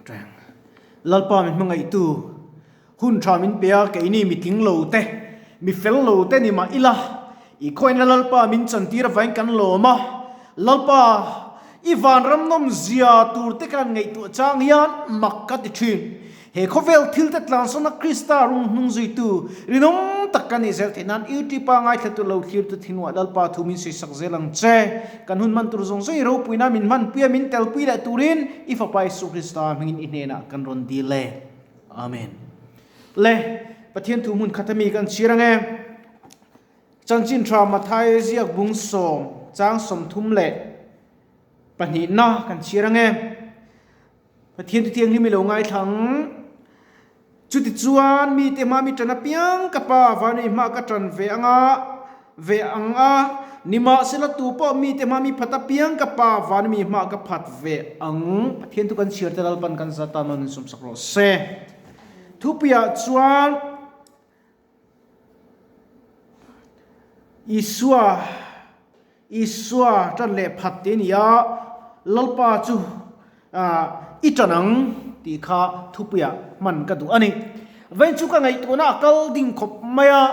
Tawngtai ang. Lalpa min hmangaihtu, hun tha min pe a, keini mi tling lo te, mi fel lo te ni mah ila, i khawina Lalpa min chantir avangin kan lawm a. Lalpa, i vanram nawmzia tur te kan ngaihtuah chang hian mak ka ti thin. He khawvel thil te tlansawna Krista rung hnung zuitu rinawm tak ka nih zel theih nan YouTube a ngaithlatu lo thlirtu thinua Lalpa thu min sawisak zel ang che. Kan hun hman tur zawng zawng i ropuina min hmanpui a min telpui leh turin i Fapa Isu Krista hmingin i hnenah kan rawn dil e. Amen. Le, Pathian thu hmun khat ami kan chhir ange. Chanchin tha Matthai ziak bung sawm chang 32na kan chhir ange. Pathian chu thianghlim i lo ngaithla ang. Chutichuan, mite hma mi ṭan apiang ka Pa vanui hma ka ṭan ve anga ve ang a, nimahsela tu pawh mite hma mi phat apiang ka Pa vanui hma ka phat ve ang. Pathian chu kan chhiar te Lalpan kan za tan nawn insawmsak rawh se. Thupuiah chuan Isua Isua ṭan leh phat tih a ni a, Lalpa chu i ṭan ang tih kha thupuiah hman ka duh a ni. Vawiin chu ka ngaihtuahna a kal ding khawp mai a,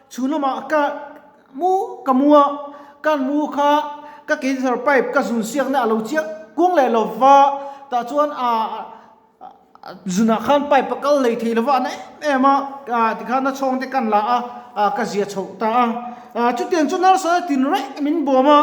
chhun lamah ka mu ka mu a, kan mu kha ka cancer pipe ka zun siakna a lo chiah kung leh lo va, tah chuan Zunah khan pipe a kal lei thei lova a na em em a, tikhan a chhawng te kan la a, ka zia chhoh ta a. Chutiang chu nurse a tin reng min bawm a,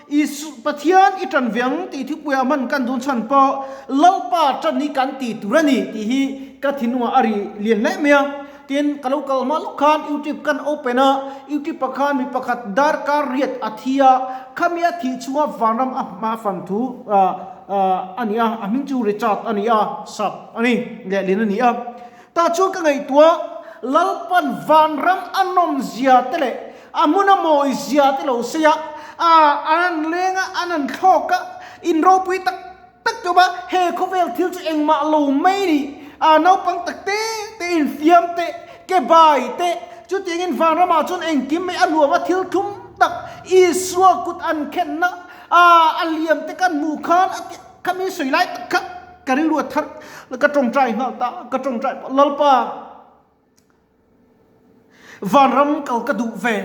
Isu, Pathian i ṭan ve ang tih thupuiah hman kan dun chhan pawh Lalpa ṭan hi kan ti tur a ni tih hi ka thinlungah a ri lian hle mai a. Tin, ka lo kal hma lawk khan YouTube kan open a, YouTube ah khan mi pakhat darkar riat a thi a, khami a thih chhunga vanram a hma fan thu, a ni a, a hming chu Richard a ni a, sap a ni, lehlin a ni a. Tah chuan ka ngaihtuah, Lalpan vanram a nawm zia te leh a hmun a mawi zia te lo sawi a, an han leng a, an han thlawk a, in ropui tak tak tawp a, he khawvel thil chu engmah lo mai ni, naupang tak te te infiam te, ke bai te, chutiangin vanramah chuan engkim mai a nuam a, thil thum tak Isua kut an khenna, A a liam te kan hmuh khan a kha min sawi lai tak kha ka rilru a thar ka tawngtai nghal ta ka tawngtai pawh Lalpa vanram kal ka duh ve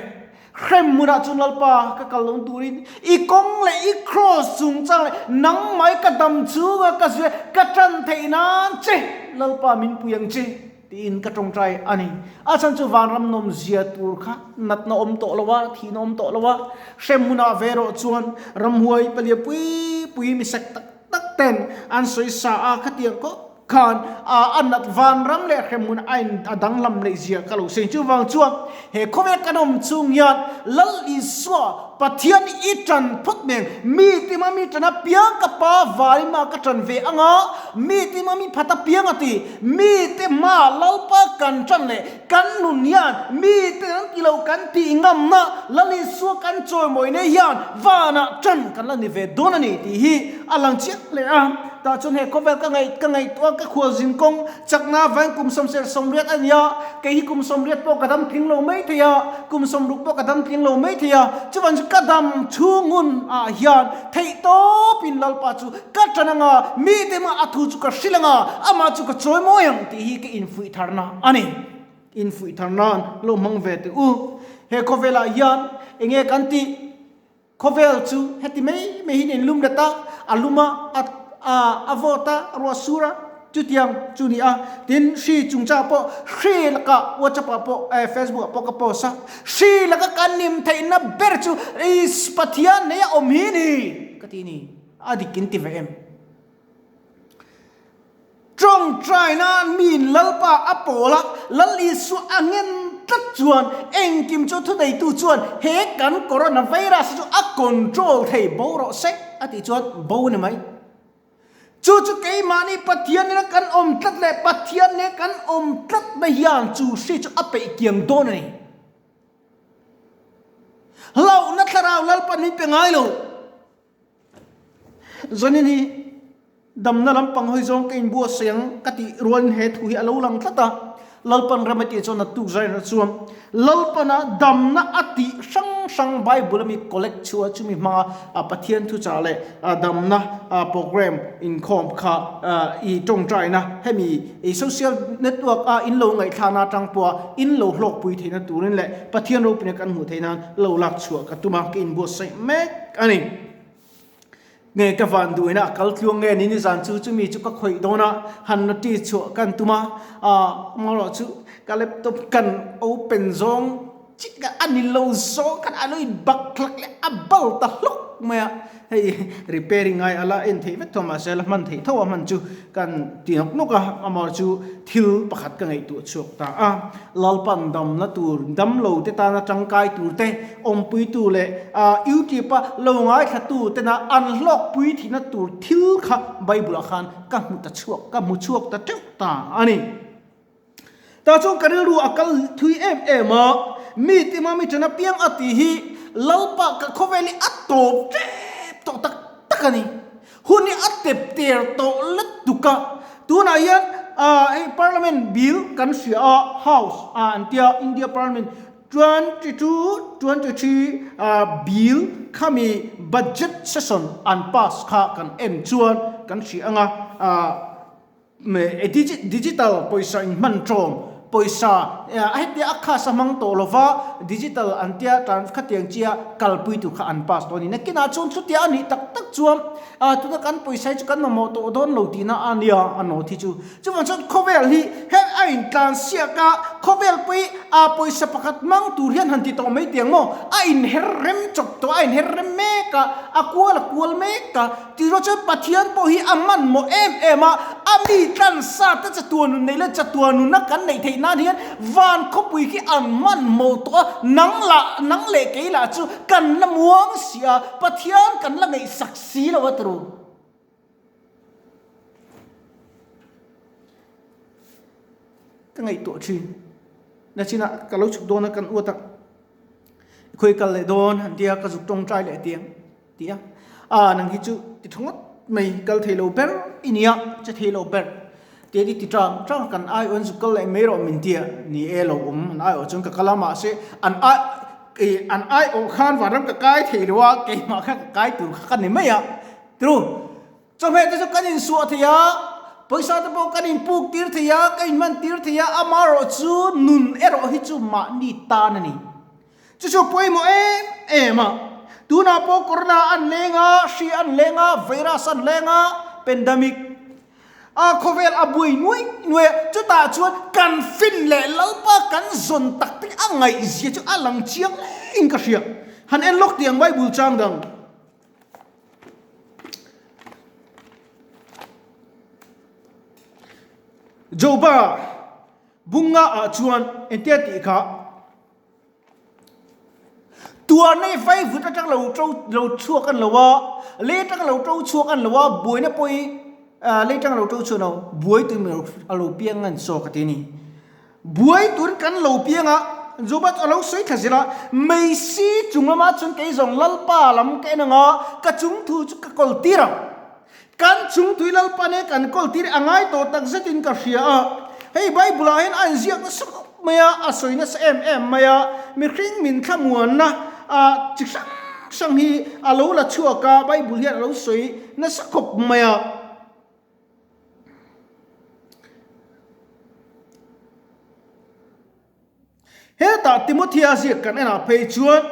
hrem hmunah chuan Lalpa ka kal lo turin i kawng leh i cross chungchang leh nangmah ka dam chunga ka zui ka tan theih nan che Lalpa min pui ang che. Tiin ka tawngtai a ni. A chhan chu vanram nawm zia tur kha natna awm tawh lo a, thihna awm tawh lo a, hrem hunah ve erawh chuan ramhuai palia pui pui mi sek tak tak ten an sawi sa a, khatiang kawp khan a nat vanram leh hrem hun a in a danglam leh zia ka lo sawi. Chuvang chuan he khawvel kan awm chung hian Lal Isua Pathian i ṭan phawt nen mi tima mi ṭan apiang ka pa vaima ka ṭan ve anga, mi tima mi phat apiang a ti, mi te hma Lalpa kan ṭan leh kan nun hian mi te an ti lo kan tih ngamna Lal Isua kan chawimawi nei hian vanah ṭan kan la ni ve dawn a ni tih hi a lang chiah leh a. Tah chuan he khawvel ka ngaih ka ngaihtuah ka khualzin kawng Chakna vain kum 88 a ni a, kei hi kum 80 pawh ka dam tling lo mai thei a, kum 60 pawh ka dam tling lo mai thei a, chuvan chu ka dam chhungun ah hian theih tawpin Lalpa chu ka tan anga, mite mah a thu chu ka hrilh anga, amah chu ka chawi mawi ang tih hi ka infuih tharna a ni. Infuih tharna lo hmang ve teh u. He khawvelah hian enge kan tih? Khawvel chu heti mai mai hian in lum let a, a lum a, a a vawt a, a ruah sur a, chutiang chu ni a. Tin, hri chungchangah pawh hri laka WhatsApp ah pawh eh Facebook ah pawh ka post a, hri laka kan nim theihna ber chu Pathian nei a awm hi ni ka ti ni, a dik in ti ve em? Tawngtaina miin Lalpa a pawl a, Lal Isua a ngen tlat chuan engkim chu thuneitu chuan he kan coronavirus hi chu a control thei bo rawh se a tih chuan bo a ni mai. Chu chu keimahni Pathian nena kan awm tlat leh Pathian nena kan awm tlat na hian chu hri chu a peih kiang dawn a ni. Hlauhna thlarau Lalpan min pe ngai lo. Zanin hi damna lampang hawi zawng ka inbuatsaih ang ka tih rualin he thu hi a lo lang tlat a. Lalpan ram a tih chuan a tuk zain a chuan Lalpana damna a tih hrang hrang Bible a mi collect chhuah chumi hmanga Pathian thuchah leh damna program inkhawm kha i tawngtaina hemi i social network a in lo ngaihthlakna atang pawha in lo hlawkpui theihna turin leh Pathian ropuina kan hmuh theih nan lo lak chhuah ka tum a, ka inbuatsaih mek a ni. Nge ka van duhina a kal tluang nge ni nizan chu chumi chu ka khawih dawn a, han notice chhuah kan tum a, aah amaherawh chu ka laptop kan open zawng chiah kha a ni lo zawng khan a lo in bak hlak leh a bal ta hlawk mai a, hei repairing ngai a la en theih vek tho mahse la hman theih tho a hman chu kan ti nawk nawk a, amaherawh chu thil pakhat ka ngaihtuah chhuak ta a. Lalpan damna tur, damlo te tana tangkai tur te, awmpuitu leh YouTube a lo ngaithlatu tena an hlawkpui thihna tur thil kha Bible ah khan ka hmu ta chhuak, ka hmu chhuak ta teuh ta a ni. Tah chuan ka rilru a kal thui em em a, mi tima mi ṭan apiang a tih hi Lalpa ka khawvel hi a tawp tep tawh tak tak a ni. Hun hi a tep ter tawh lutuk a, tunah hian hei Parliament bill kan hria a, House ah an tia India Parliament 22, 23 bill khami budget session an pass kha kan en chuan kan hria ang a, Digital pawisa in hman tawm pawisa a hetia a khas a hmang tawh lova digital an tia tan khatiang chia kalpui tur kha an pass dawn a ni. Nakinah chuan chutia a nih tak tak chuan tuna kan pawisa hi chu kan mamawh tawh dawn lo tihna a nia a nawt hi chu. Chuvang chuan khawvel hi heng a intlan siak a, khawvel pawh hi pawisa pakhat hmang tur hian han ti tawh mai tiang maw a inher rem chawp tawh a inher rem mek a, a kual a kual mek a. Tihrual chuan Pathian pawh hi a hmanhmawh em em a, a mi tlansa te chatuan nun nei leh chatuan nunna kan neih theih nan hian van khawpui khi an hmanhmawh tawh a, nang lah nang leh kei lah chu kan la muang si a, Pathian kan la ngaihsak si lo a turu. Ka ngaihtuah thin. Nachinah ka lo chhuk dawn a kan uat a, i khawi kal leh dawn an tia ka zuk tawngtai leh tiang. Ti a, a nang hi chu ti tha ngawt mai, kal thei lo ber i nia, che thei lo ber. Ti a ti tang tang kan ai awn zuk kal leh mai rawh min ti a, ni e lo awm an ai awh chuan ka kal a mahse an ai ih an ai awh khan vanram ka kai thei lo a, keimah kha ka kai tur kha ka ni mai a, tru chawhmeh te chu kan insuah thei a, pawisa te pawh kan inpuk tir thei a, ka inhman tir thei a, amaherawh chu nun erawh hi chu mahni tan a ni. Chu chu pawimawh em em a, tunah pawh corona an leng a, hri an leng a, virus an leng a, pandemic a khawvel a buai nuai nuai a, chutah chuan kan fin leh Lalpa kan zawn tak te a ngaihzia chu a lang chiang hle in ka hria. Han en lawk tih ang Bible chang dang. Joba bunga ah chuan engtia tih kha. Tuarna hi vai vut atang lo to lo chhuak an lo a, lei atang lo to chhuak an lo a, buaina pawh hi lei atang lo to chhuak lo, buai tur a lo piang an zawk a ti a ni. Buai tur kan lo piang a, Joba chu a lo sawi thla zel a, Meisi chung lama chuan kei zawng Lalpa lam ka en ang a, ka chung thu chu ka kawl tir ang. Kan chung tui Lalpa nen kan kawl tir a ngai tawh tak zetin ka hria a. Hei Bible ah hian a inziak nasa khawp mai a, a sawi nasa em em mai a. Mihring min thlamuanna ah chi hrang hrang hi a lo la chhuak a, Bible hian a lo sawi nasa khawp mai a. Hetah Timothea ziak kan enah phei chuan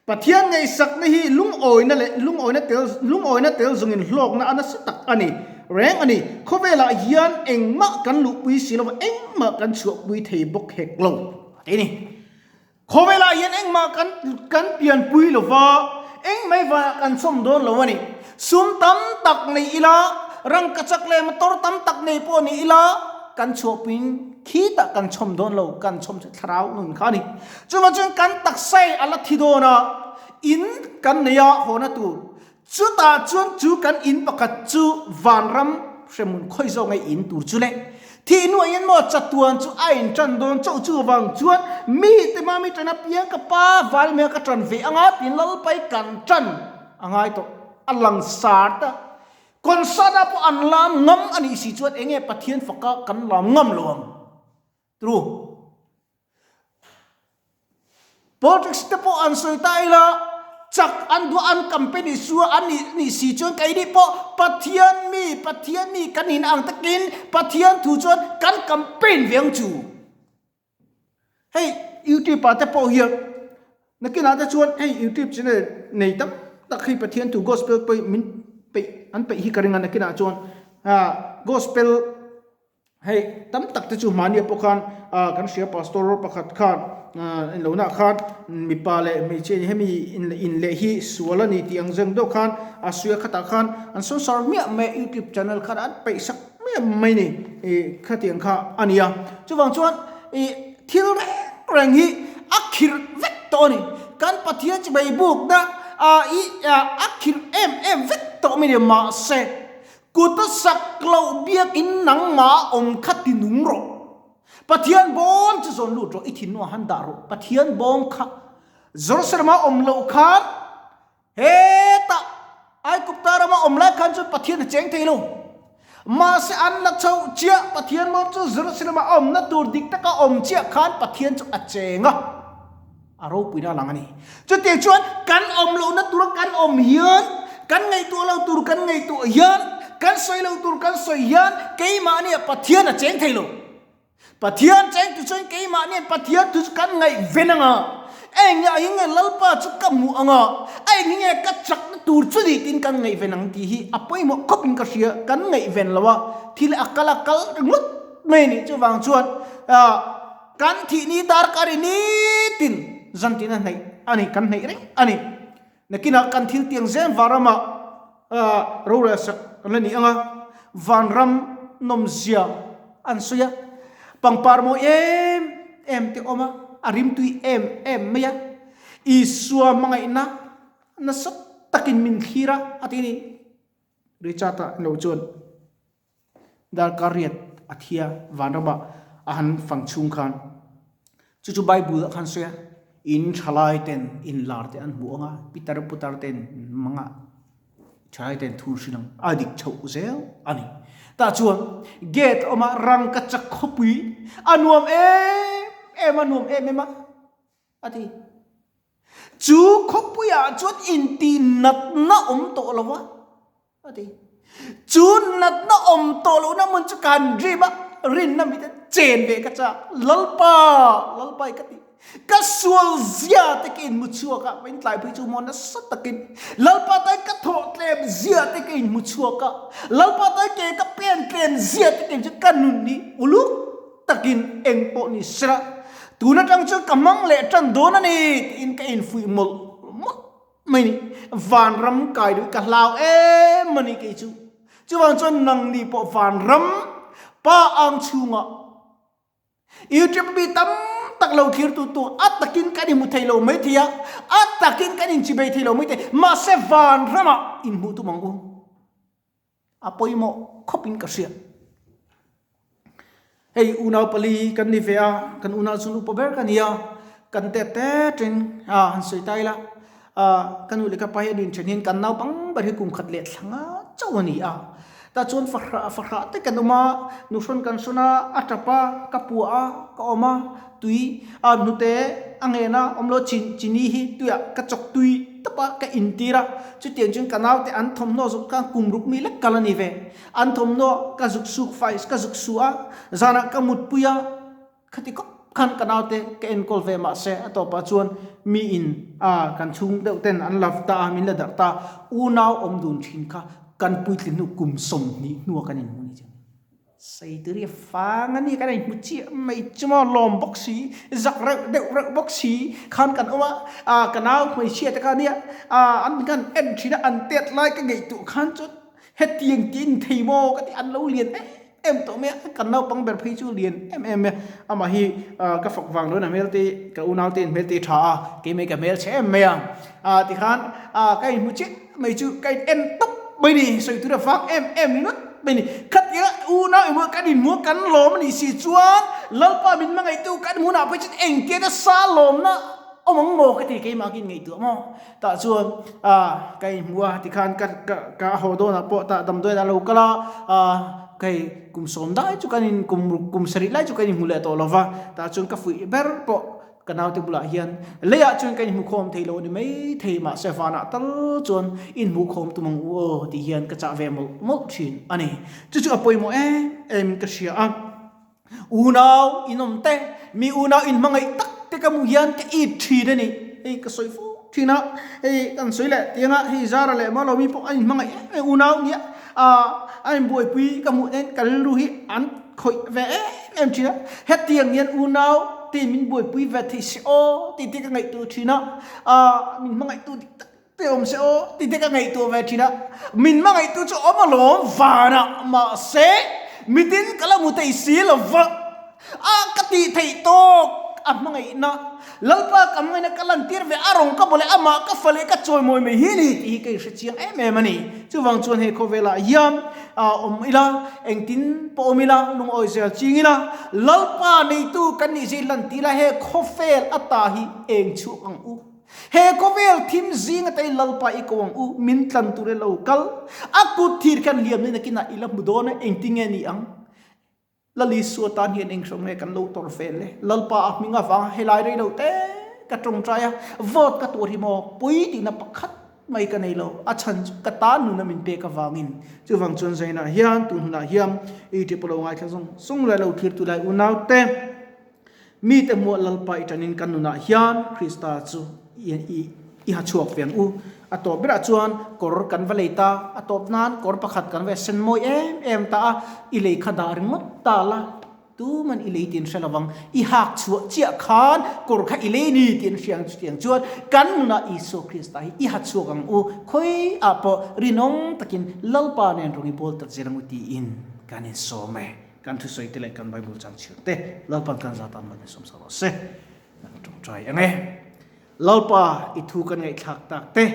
Pathian ngaihsakna hi lungawina leh lungawina tel lungawina tel zawngin hlawkna a nasa tak a ni reng a ni. Khawvelah hian engmah kan luhpui si lova engmah kan chhuahpui thei bawk hek lo a ti a ni. Khawvelah hian engmah kan kan pianpui lova engmah vanah kan chhawm dawn lo a ni. Sum tam tak nei ila, rangkachak leh motor tam tak nei pawh ni ila kan chhuahpuiin khitah kan chhawm dawn lo, kan chhawm chu thlarau nun kha a ni. Chuvang chuan kan taksa a la thi dawn a, in kan nei a hawna tur. Chutah chuan chu kan in pakhat chu vanram hremhmun khawi zawk nge in tur chu le. Thih hnuah hian maw chatuan chu a in tan dawn chauh chuvang chuan mi te mami tan apiang ka pa valmia ka tan ve anga tiin Lalpai kan tan a ngai tawh a langsar ta. Concert ah pawh an lam ngam a nih si chuan enge Pathian faka kan lam ngam lo ang. Tru. Politics te pawh an sawi ta ila, chak an duh an campaign i su a nih nih si chuan keini pawh Pathian mi, Pathian mi kan in ang takin Pathian thu chuan kan campaign ve ang chu. Hei YouTube ah te pawh hian nakinah te chuan hei YouTube channel nei tam tak hei Pathian thu gospel pawh min peih an peih hi ka ring a nakinah chuan gospel Hei tam tak te chu hmahnia pawh khan kan hria pastor pakhat khan inlona khan mipa leh hmeichhia in hemi in leh hi sual a ni tih ang zeng deuh khan a suia khatah khan an sawn sar hmiah mai a youtube channel khan an peih sak hmiah mai ni ih khatiang kha a ni a chuvang chuan ih thil reng reng hi a khirh vek tawh a ni kan Pathian chibai bukna ah ih a khirh em em vek tawh mai ni mahse Kut a sak loh biakin nangmah awm kha ti nung rawh. Pathian bawm chu zawn lut rawh, i thinnu ah han dah rawh. Pathian bawm kha Jerusalem ah awm loh khan hetah Aigupta rama awm lai khan chuan Pathian a cheng thei lo. Mahse an la chhoh chiah Pathian bawm chu Jerusalem ah awmna tur dik taka awm chiah khan Pathian chu a cheng a, a ropuina a lang a ni. Chutiang chuan kan awm lohna tura kan awm hian, kan ngaihtuah lo tur kan ngaihtuah hian, kan sawi lo tur kan sawi hian keimahniah Pathian a cheng thei lo. Pathian cheng tu chuan keimahniah Pathian thu chu kan ngaihven anga, eng nge a hi nge Lalpa chu ka hmuh anga, a eng hi nge ka chakna tur chu ni tiin kan ngaihven ang tih hi a pawimawh khawpin ka hria, kan ngaihven lo a, thil a kal a kal ringawt mai a nih. Chuvang chuan Kan thih ni darkar i nitin zan tina hnaih a ni, kan hnaih reng a ni. Nakinah kan thil tiang zen vanramah rorel sak kan la ni ang a, vanram nawmzia an sawi a, pangpar mawi em em te awm a, a rimtui em em mai a, Isua hmangaihna nasa takin min thlir a, a ti a ni. Richard-a lo chuan. Darkar riat a thia vanramah a han fang chhung khan chu chu Bible ah khan sawi a, in thalai ten in lar te an hmu ang a, pitar putar ten manga thalai ten thu hrilh ang a dik chhoh zel a ni. Tah chuan gate a awm a, rangka chak khawpui a nuam em em a nuam em em a a ti. Chu khawpuiah chuan intihnatna awm tawh lo va. A ti. Chu natna awm tawh lohna hmun chu kan dream a, rinna mite chen ve ka chak. Lalpa, Lalpa i ka ti. Ka sual zia te ka inhmu chhuak a, min tlai phei chu maw nasa takin. Lalpa tan ka thawh tlem zia te ka inhmu chhuak a, Lalpa tan ke ka pen tlem zia te ka inhmu chhuak a, ka nun hi uluk takin eng pawh ni sela, tun atang chuan ka hmang leh tan dawn a ni tiin ka infuih mawlh mawlh. Mai ni, vanram kai duh ka hlau em a ni kei chu. Chuvang chuan nang ni pawh vanram pa ang chhungah YouTube mi tam tak lo thlir tu tu a takin kan inhmu thei lo mai thei a, a takin kan inchibei thei lo mai thei, mahse vanramah inhmuh tum ang u. A pawimawh khawpin ka hria. Hei unau pali kan ni ve a, kan unau chuan upa ber ka ni a, kan tet tet in a han sawi ta ila, a ka nu leh ka pa hi an inthen hian kan naupang ber hi kum khat leh thla nga chauh a ni a. Tah chuan fahrah fahrah te kan awm a, nuhrawn kan hrawn a, a tap a, ka puah a, ka awm a, tui a hnute a ngen a, awm lo chin chini hi tuiah ka chawk tui tawp a, ka intir a, chutiang chuan ka naute an thawmhnaw zuk khan kum ruk mi lek kal a ni ve. An thawmhnaw ka zuk suk fai ka zuk su a, zanah ka mutpui a, khati khawp khan ka naute ka enkawl ve mahse a tawpah chuan mi in a kan chhung deuh ten an love ta a, min la darh ta a, unau awm dun thin kha kan puitlin hnu kum 20 hnuah kan inhmu ni chuan. Saituri a fang a ni kan inhmu chiah mai chu maw lawm bawk si, zak reuh deuh reuh bawk si khan kan awm a, a ka nau hmeichhia te kha nia a an kan en thin a an tet lai ka ngaihtuah khan chuan Hetiang tih in thei maw ka ti an lo lian em em tawh mai a, kan naupang ber phei chu lian em em mai a, amah hi ka fak vang dawn a hmel te ka unau te in hmel te tha a, keimah ka hmel chhe em mai a, tikhan ka inhmu chiah mai chu ka in en tawp mai ni, sawi tur a vang em em ringawt mai ni, khatia unau emaw kan inhmu a kan lawm a nih si chuan Lalpa min hmangaihtu kan hmunah phei chuan engtia nasa lawmna Awm ang maw ka ti keimah ka inngaihtuah maw? Tah chuan ah ka inhmu a tikhan ka ka ka haw dawnah pawh tah damdawiin a lo kal a ah Hei kum sawm dai chu kan in kum ruk kum sarih lai chu kan inhmu leh tawh lo va, tah chuan ka fuih ber pawh ka naute bulah hian leiah chuan kan inhmu khawm thei lo a ni mai thei mahse vanah tal chuan inhmuh khawm tum ang u aw tih hian ka chah ve mawlh mawlh thin a ni. Chu chu a pawimawh em em ka hria a, unau inawm te, mi unau inhmangaih tak te ka hmuh hian ka it thin a ni. Hei ka sawi fo thin a, hei kan sawi leh tianga hei Zara leh Malomi pawh an inhmangaih em em unau nia. A inbuaipui ka hmuh nen ka rilru hi an khawih ve em em thin a, hetiang hian unau te min buaipui ve thei se aw tih te ka ngaihtuah thin a, min hmangaihtu dik tak te awm se aw tih te ka ngaihtuah ve thin a, min hmangaihtu chu awm alawm vanah mahse mitin ka la hmu thei si lo va. A ka tih theih tawk a hmangaihna, Lalpa ka hmangaihna ka lantir ve a rawng ka bawleh amah ka fa leh ka chawimawi mai hi ni tih hi ka inhre chiang em em a ni. Chuvang chuan he khawvelah hian awm ila, engtin pawh awm ila, lungawi zel ching ila, Lalpa neitu kan nih zia i lantir a, he khawvel ata hi eng chhuak ang u. He khawvel thim zing ata i Lalpa i ko ang u, min tlan tur e lo kal. A kut thir khan hliam ni nakinah i la hmu dawn a, engtin nge ni ang? Lal Isua tan hian eng hrawng nge kan lo tawrh vel le? Lalpa a hming avanga helai rei lo te ka tawngtai a, vote ka tur hi maw pui tihna pakhat mai ka nei lo, a chhan chu ka tan nuna min pek avangin. Chuvang chuan Zainah hian tun hunah hian i ṭi pawh lo ngaithla zawng zawng leh lo thlir tu lai unau te, mite hmuah Lalpa i ṭanin kan nunah hian Krista chu i i ha chhuak ve ang u. A tawp berah chuan kawr kan va lei ta, a tawp nan kawr pakhat kan va sen mawi em em ta a, i lei kha dah ringawt ta la, tuman i lei tin hre lovang, i hak chhuah chiah khan kawr kha i lei ni tih an hria ang chutiang chuan kan nunah Isua Krista hi i ha chhuak ang u, khawi ah pawh rinawm takin Lalpa nen rawng i bawl tak zel ang u tiin kan insawm e. Kan thusawi te leh kan Bible chang chhiar te Lalpan kan zat an man insawm sak rawh se. Kan tawngtai ang e. Lalpa i thu kan ngaihthlak tak te,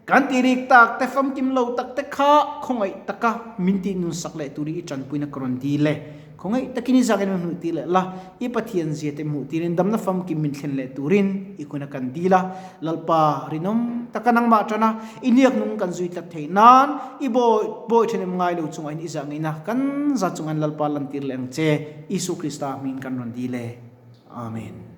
kan tirik tak te, famkim lo tak te kha khawngaih taka min tih nun sak leh turin i tanpuina ka rawn dil e. Khawngaih takin i zakin min hmuh tir leh la, i Pathian zia te hmuh tirin damna famkim min thlen leh turin i kuna kan dil a. Lalpa rinawm taka nangmah tana i hniak nung kan zui tlat theih nan i bawi bawi thenem ngai lo chungah in i zah ngeihna kan za chungan Lalpa lantir leh ang che. Isu Krista hmingin kan rawn dil e. Amen.